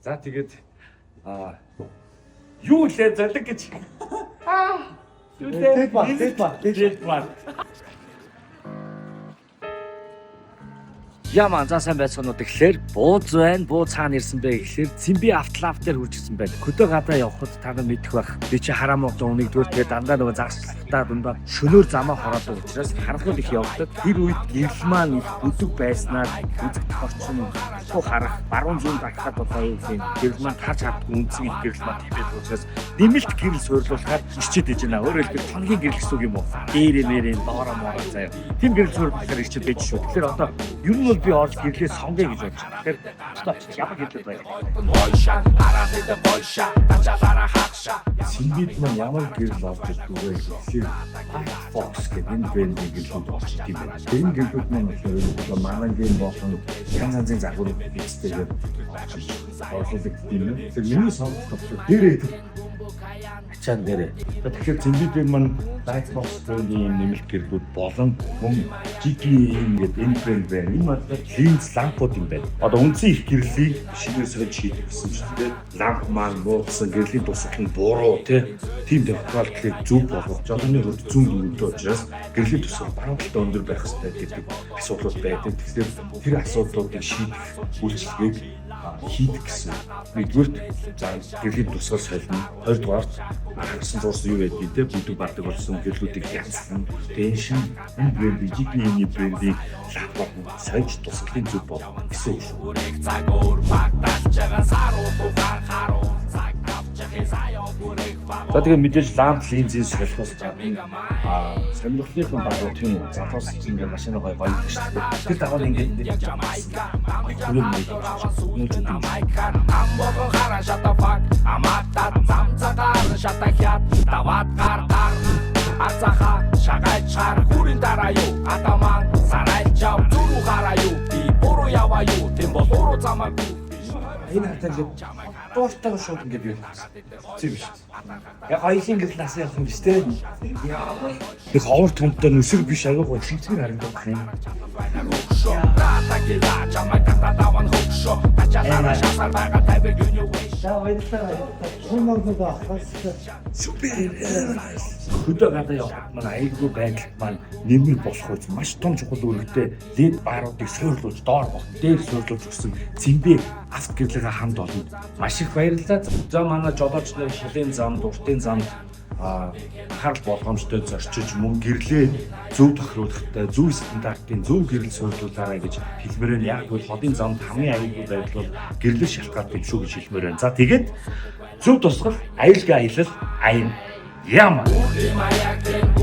За, тэгээд юу лээ, золиг гэж. Юу лээ? Дэд ба, дэд ба, Дэд ба. Яман, за, сайн байцгаана уу? Тэгэхээр бууз байна. Бууз хаана ирсэн бэ гэхээр Цэмби автлав дээр хүрч ирсэн байна. Хөдөө гадаа явхад та нар мэдэх байх. Би чи хараам одоо нэгдүгээр, тэгээд дандаа нөгөө загасчлалтаа дундаа шөнөөр замаа хороодог учраас харанхуул их явдаг. Тэр үед гэрэл маань их бүдэг байснаар үзэгдэх орчин хуу харах, баруун зүүн дахихад одоо юу гэх юм, гэрэл маань тарж хаддаг үндсэн их гэрэл маань тийм байдаг учраас нэмэлт гэрэл суйрлуулахаар ирчээд иж байна. Өөрөөр хэлбэл, тоногийн гэрэл гэсэн үг юм уу? Дээрээ мэрээ, доороо моороо заяа. Тийм гэрэл суйрлуулахаар ирчээд байж шүү. Тэгэхээр одоо ер нь бол би орж гэрлээ сонгоё гэж бодож байна. Тэгэхээр одоо очиж ямар гэрлүүд байх вэ? Цэмбид маань ямар гэрэл орж ирдэг вэ гэхээр Fox гэдэг энэ брендийн гэрлүүд орж ирдэг юм байна. Энэ гэрлүүд маань болохоор манангийн болон янз янзын загварууд эцтэйгээр орж ирж орлуулагддаг юм байна. Тэгэхээр миний сонголт болохоор дээрээ ачаан дээрээ. Тэгэхээр Цэмбид дээр маань Lightbox брендийн юм нэмэлт гэрлүүд болон мөн GPM гэдэг энэ брэнд байна. Энэ маань линз лампууд юм байна. Одоо үндсэн их гэрлийг шинээр сольж хийдэг гэсэн чинь тийм ламп маань муудсан, гэрлийн тусгал нь буруу тий. Тийм тохиолдлыг зөв болгох. Жолооны хувьд зүүн дөрөвдөө учраас гэрлийн тусгал баруун талдаа өндөр байх хэрэгтэй гэдэг асуудлууд байдаг. Тэгэхээр тэр асуудлуудыг шийдэх үйлчилгээг хийдэг гэсэн. Нэгдүгээрт, за, гэрлийн тусгал солино. Хоёрдугаарт хагасан зурсан юу байдгийг те, бүдэг бардаг болсон гэрлүүдийг янзлана. Тэгээ энэ шинэ энэ брендийн, GPM-ийн брендийн лампаар сольж тусгалын зөв болгоно гэсэн үг шүү. За, тэгээ мэдээж ламп линзийн солихоос гадна сонирхлынхан дагуу, тийм үү, залуус чинь ингээд машина гоё гоё гэдэг шүү дээ. Тэр дагуу нь ингээд ингээд гоё хүрээ мэй нүүж өгдөг юм. Амбогон харан шатафак аматтат зам цагаар шатахят дават гар гар ацаха шагайчхар хүрэн дараа юу атаман сарайчав зүру хараа юу би буруу яваа юу, тийм бол уруу замаагүй. Энэ хатаа ингээд дууртайгаа шууд ингээд юу гэсэн. Тийм биш. Яг хоёлын гэрэл насан явах юм биш те. Яа. Нэг ховор томтой нүсэр биш, аягүй гоё шимтгэр харагдах юм. Ратагила чамайг татаван хөкшөө тачаалаараа шасаар байгаа тавир гүнүү. За, баярлалаа. Шуумаг ахаас. Супер. Хөдөө гадаа явахад маань аюулгүй байдал маань нэмэр болох үз маш том чухал үүрэгтэй LED бааруудыг суурлуулж, доор болон дээр суурлуулж өгсөн Цэмбэ авт гэрлийнхээ хамт олонд маш их баярлалаа. За, манай жолооч нар холын замд, уртын замд анхаарал болгоомжтой зорчиж, мөн гэрлээ зөв тохируулахтай, зөв стандартын зөв гэрэл суурлуулаарай гэж хэлмээр байна. Яг гэвэл холын замд хамгийн аюулгүй байдал бол гэрлээ шалтгаалдаг юм шүү гэж хэлмээр байна. За, тэгээд зөв тусгал, аюулгүй аялал, аян яма. Маяг.